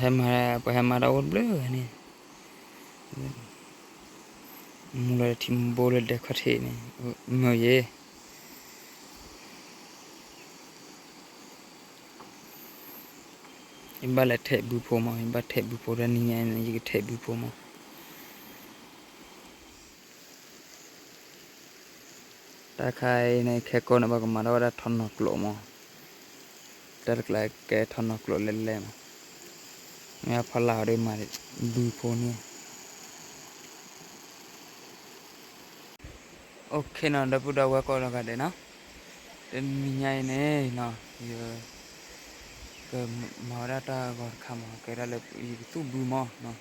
ဟဲမၤ ပှၤဟဲမၤတၢ်အိၣ်တဘျုးဂၤန့ၣ်, မူလီၤထံမူဘိလၢဒဲခီၣ်ထံးန့ၣ်, မုာ်ယ့ၤ ယဘၣ်လဲၤထဲးဘုဖိမး, ယဘၣ်ထဲးဘုဖိဒီးနံၤညါန့ၣ် ယကထဲးဘုဖိမး. တၢ်ခါအံၤန့ၣ် ခဲကိာ်န့ၣ် ပှၤကမၤထီၣ်ဝဲဒၣ်ထီနီၢ်ကျိာ်မး, တၢ်တကျါကဲထီနီၢ်ကျိာ်လဲၣ်လဲၣ်မး, မ့ၢ်အဖီလာ်အီၤဒီးမၤဘုဖိန့ၣ် OK နီၤ ဒီပုၢ်ဒီဝဲၢ်ကိးဂၤဒဲးနီၤ, တနံၤညါအံၤန့ၣ်နီၤ ယကမၤဝဲဒၣ်တၢ်ဂီၤတခါမး, ကဲဒၣ်လၢယကသူၣ်ဘုမးနီၤ,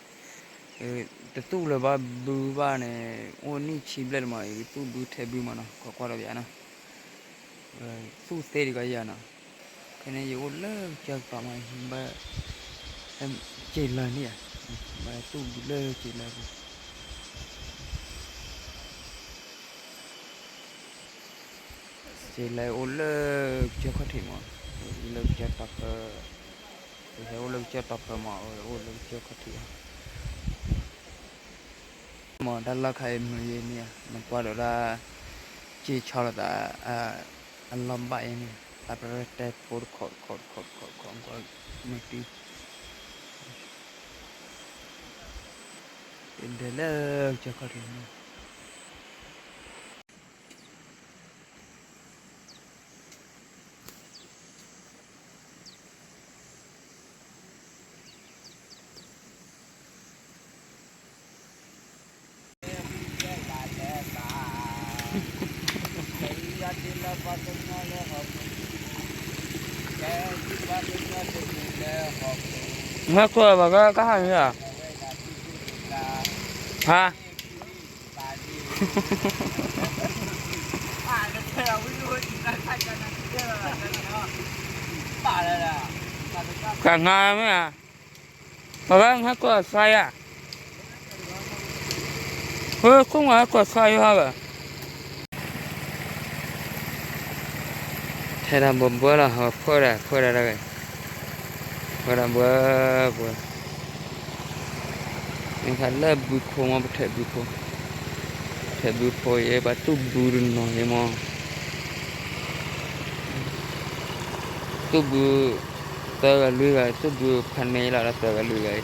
တသူၣ်လၢၤဘၣ်ဘုဘၣ်န့ၣ် အိၣ်နံၣ်ဆံဘျဲၣ်လၢၤမး, ယကသူၣ်ဘုထဲးဘုမးနီၤ, ကွၢ်ကွၢ်ဒီးယၤနီၤ, သူၣ်သ့ဒံးကီးယၤနီၤ, ခဲန့ၣ်ယအိၣ်လၢကစၢၢ်ကတီၤမး, ဘၣ် စ့လၢန့ၣ်ဧါ, ဘၣ်သူၣ်ဘုလၢစ့လၢပူၤ, စ့လၢအိၣ်လၢကစၢၢ်ခီၣ်ထံးမး, လၢကစၢၢ်တီၤဖၢ, ဟဲအိၣ်လၢကစၢၢ်တီၤဖၢမး, အိၣ်လၢကစၢၢ်ခီၣ်ထံးဧါ မ့ၢ်တၢ်လီၢ်ခါအံၤမုာ်ယဲန့ၣ်, နကွၢ်ဒီးဒၣ် စ့ဆီလိာ်သး အလီၢ်ဘၣ်ယဲန့ၣ်, သးပရၢတဲဖိတခိးတခိးတခိးတခိးတခိးတခိး ကွၢ်မ့ၢ်တံၢ် ဒဲးလၢကစၢၢ်ခီၣ်ထံးန့ၣ် ဟဲကွၢ်ဘၣ်ကါဟးန့ၣ်ဧါ, ဟါ ကငါမ့ၢ်ဧါ, ပဝဲဟဲကွၢ်စါယၤ, ဝဲခိၣ်မးဟဲကွၢ်စါယၤဟဲဘၣ်, ထဲဒၣ်ဘှီဘှီလီၤ, ဟဲဖၢဒၣ်ဖၢဒၣ်တဂၤ, ဖၢဒၣ်ဘှီဘှီ, မ့ၢ်ခါလၢဘုဖိမး ပထဲးဘုဖိ, ထဲးဘုဖိယဲ ပှၤသူၣ်ဘုတနီၤယဲမး သူၣ်ဘု သၢဂၤလွံၢ်ဂၤ သူၣ်ဘုဖးန့ၢ်လီၤဒီးသၢဂၤလွံၢ်ဂၤအံၤ,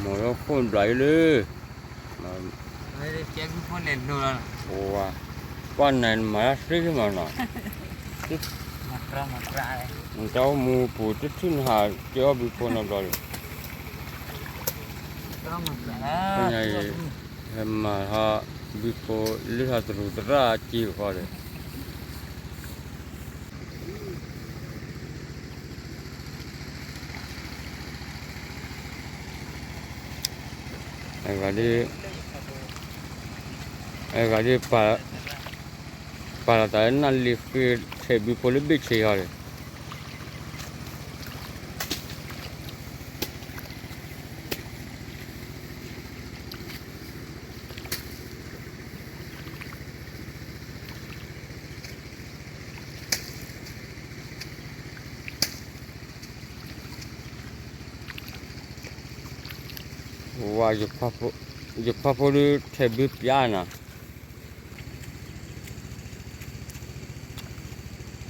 မၤလၢခိၣ်ဘျးအံၤလၢ ကွၢ်နၤမၤတၢ်သ့မးနီၤ, နတၢ်အိၣ်မူပူၤတထံၣ်နဟးကဲအီၣ်ဘုဖိနီတဘျီလၢၤ, ဖဲညါအံၤ ဟဲမၤထီၣ်ဘုဖိလၢဟးတရူးသရၣ်စ့ဃီဒီး အဂၤဒ် အဂၤဒ် ပာ်လီၤသးလၢနၢ်လ့ၤဃ့ထဲးဘုဖိလၢဘ့ၣ်ဆ့ဟီဒီး ဝါ ယခွါဖိဒုးထဲးဘုပျါနီၤ,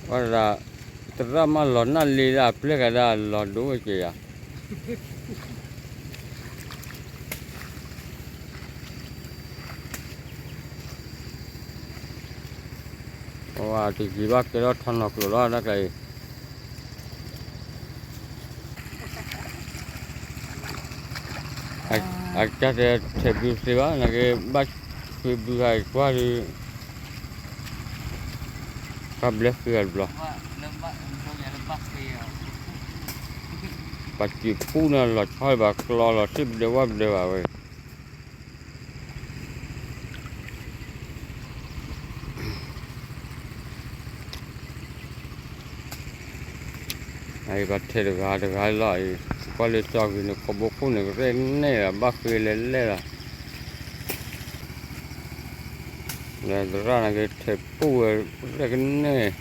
ဝဲဒၣ် သရၣ်မးလီၤနၢ်လ့ၤဒၣ်ပျဲၢ်ကဒါလီၤဒိဝဲက့ၤယၤ ပှၤတယံာ်ဘၣ်ကဲထီၣ်ထီနီၢ်ကျိာ်လီၤ တၢ်ကျါအံၤ, အကစၢ်တဲထဲးဘုသ့ဘၣ် နာ်က့ဘၣ်ဃ့ဘုဟးကွၢ်ဒီး ကဘျဲဃ့အဘျီ ပှၤစံးပူန့ၣ်လီၤဆီဘၣ်ကျီလီၤ စံၣ်ဘျဲဝၣ်ဘျဲဘၣ်ဝဲ အံၤပှၤထဲးတဂၤတဂၤလီၤအံၤ ကွၢ်လၢကၠီဂ့ၤန့ၣ် ခိးဘိခိၣ်န့ၣ် ကရဲၣ်နဲၣ်လီၤ ဘၣ်ဃ့လဲၤလဲၣ်လီၤ သရၣ်န့ၣ်က့ၤထဲးပိၢ်ဝဲ ရဲၣ်ကန့ၢ်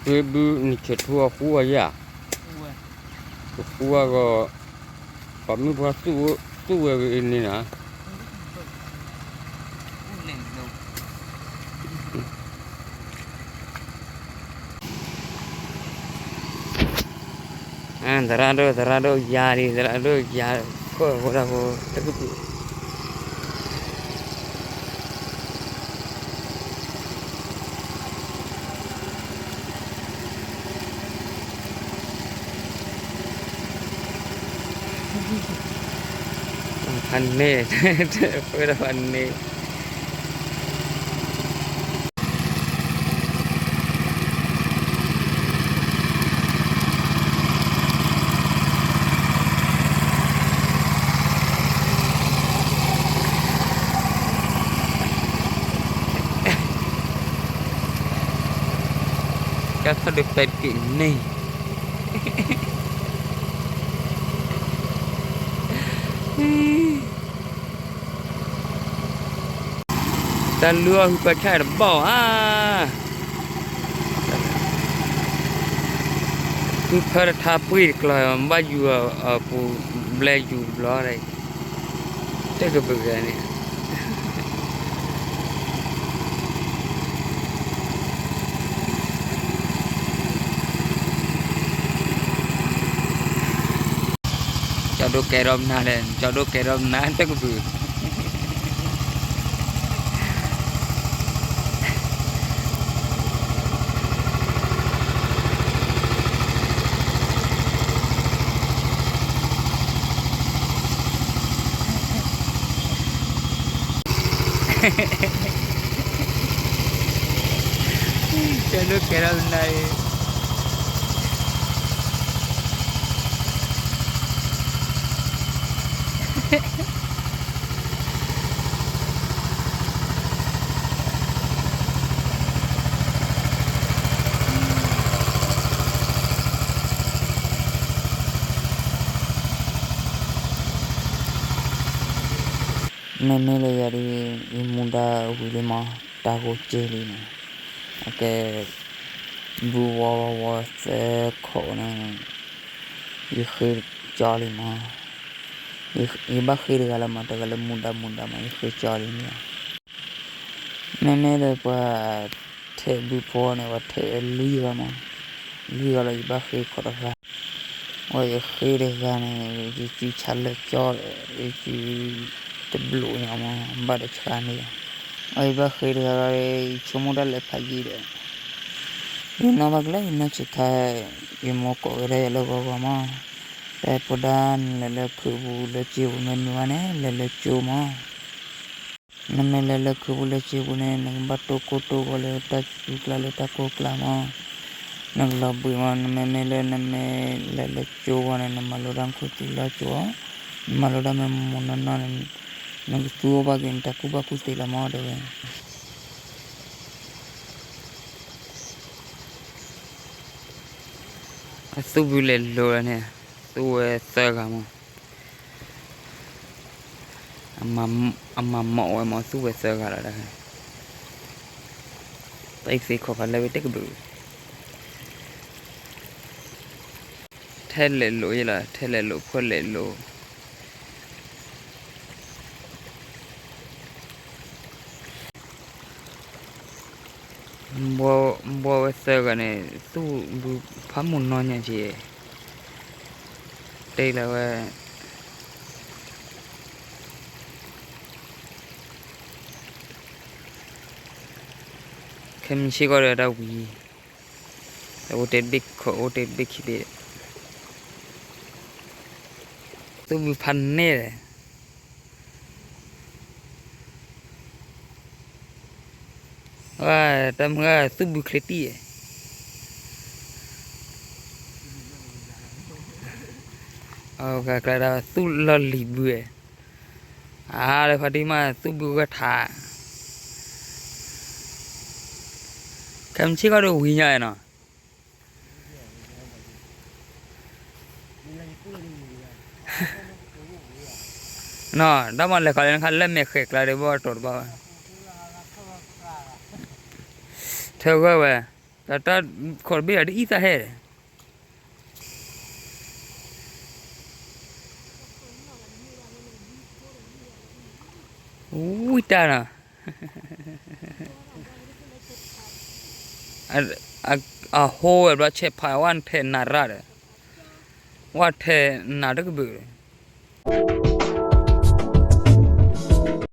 ဃ့ဘုနဆဲးထူအဃူအယၢ်, ကဃူအဂီၢ်, ပှၤမုၢ်ပှၢ်သူၣ်ဝဲဂ့ၤန့ၣ်နီၤ. သရၣ်ဒိၣ် သရၣ်ဒိၣ်ယၤလံ သရၣ်ဒိၣ်ယၤ ခိၣ်ဖိတၢ်ဖိတကပၤ ဖးန့ၢ်, ဖဲဒီးဖးန့ၢ် ကဲထီၣ်ဒုးပဲတက့ၢ်န့ၣ် တၢ်လုၢ်အီၣ်ဟုပှဲၤဆၣ်တဘီၣ်ဧါ, ဟုဖၢတထါပှံၢ်တကျီၤ ဘၣ်ယူၤအပူၤဘျဲယူၤဘျီဒီး တကပၤဂၤန့ၣ် ကၠီဒိၣ်ကဲထီၣ်မနုၤလဲၣ်, ကၠီဒိၣ်ကဲထီၣ်မနုၤတကပၤ ကၠီဒိၣ်ကဲထီၣ်မနုၤအံၤ မ့မ့ၢ်လၢယၤဒ် ယမူဒါဝံၤလံမး တၢ်ဂိၢ်က့ၤလံန့ၣ် အကဲ ဘုဝီဝီဝီသၢခိးန့ၣ် ယဃ့ကၠီလံမး, ယဘၣ်ဃ့တဂၤလၢမး တဂၤလၢမူဒါမူဒါမး ယဃ့ကၠီလံန့ၣ် မ့မ့ၢ်လၢပှၤထဲးဘုဖိန့ၣ် ပှၤထဲးလွံၢ်ဂၤမး, လွံၢ်ဂၤလီၤ ယဘၣ်ဃ့ခိးတဂၤ, အဝဲယဃ့တဂၤန့ၣ် ယစုဆါလၢကၠီဒီး ယစုတဘျုးညါမး ဘၣ်ဒီးဆါန့ၣ်, အဝဲယဘၣ်ဃ့တဂၤဒီး ယဆိကမိၣ်တၢ်လဲၤဖးယံၤဒီး ယနီၢ်ဘၣ်ကလၢယနီၢ်ဆံးခါ ယမိၢ်ကိးဝဲဒၣ်ယၤလၢဂီၤဂီၤမး, တဲဖိဒါနလဲၤလၢခုးပူၤလၢစ့ပူၤမ့ၢ်မုာ်ဘၣ်န့ၣ် လဲၤလၢကၠိမး နမ့ၢ်လဲၤလၢခုးပူၤလၢစ့ပူၤန့ၣ် နကဘၣ်တိၢ်ကိၢ်တိၢ်ဂီၤလၢတၢ်စူၤကျါလၢတၢ်ကိၢ်ကျါမး, နကလီၤဘှံးမး, နမ့မ့ၢ်လၢနမ့ၢ်လဲၤလၢကၠိဂီၤန့ၣ် နမၤလိတၢ်မူခိၣ်သံလီၤကၠိ, နမၤလိတၢ်မ့ၢ်မ့ၢ်နီၢ်နီၢ်န့ၣ် နကသူအိၣ်ဘၣ်က့ၤနတၢ်ကူၣ်ဘၣ်ကူၣ်သ့လီၤမး တဲဝဲ အသူၣ်ဘုလဲၤလိၤလီၤန့ၣ်, သူၣ်ဝဲသၢဂၤမး, အမၤမီၣ်ဝဲမး သူၣ်ဝဲသၢဂၤလီၤတၢ်, တၢ်အံၤသ့ခီဖးလဲၢ်ဝဲတကဘုး, ထဲလဲၤလိာ်ယဲလီၤ ထဲလဲၤလိာ်ဖှဲၣ်လဲၤလိာ် ဘှီဝဲသၢဂၤန့ၣ် သူၣ်ဘုဖးမုၢ်နီၢ်ညါက့ၤ, တဲလၢဝဲ ခဲမုၢ်ဆ့ၣ်ကီၢ်ဒီးတၢ်ဝံၤ, တၢ်အိၣ်တ့ၢ်တဘ့ၣ်ခိၣ်အိၣ်တ့ၢ်တဘ့ၣ်ခံဘ့ၣ်, သူၣ်ဘုဖးန့ၣ်ဒီး တၢ်မုၢ်ဂၤသူၣ်ဘုချ့တံၢ်, ကျဲကျဲဒီးသူၣ်လီၤလံၤဘု, အါလၢဖါတံၢ်မးသူၣ်ဘုဝဲထး, ခဲမုၢ်ဆ့ၣ်ကီၢ်ဒီးဝံၤညါနီၤ နီၢ် တၢ်မၤလဲၤခီလၢနခါလၢမဲာ်ဃဲၤကျါဒီးဘၣ်တိၤတဘၣ်ဝဲ, ထၢဂၢၢ်ဝဲ, တၢ်တၢ်ခိးတဘ့ၣ်ဒီးတအံၣ်သၣ်ဟဲဒီး ဝံၣ်တၢ်နီၤ, အဟိဝဲဘျီဆဲးဖးဝဲထဲနၤရၣ်ဒီး, ဝဲထဲနၤတကဘုး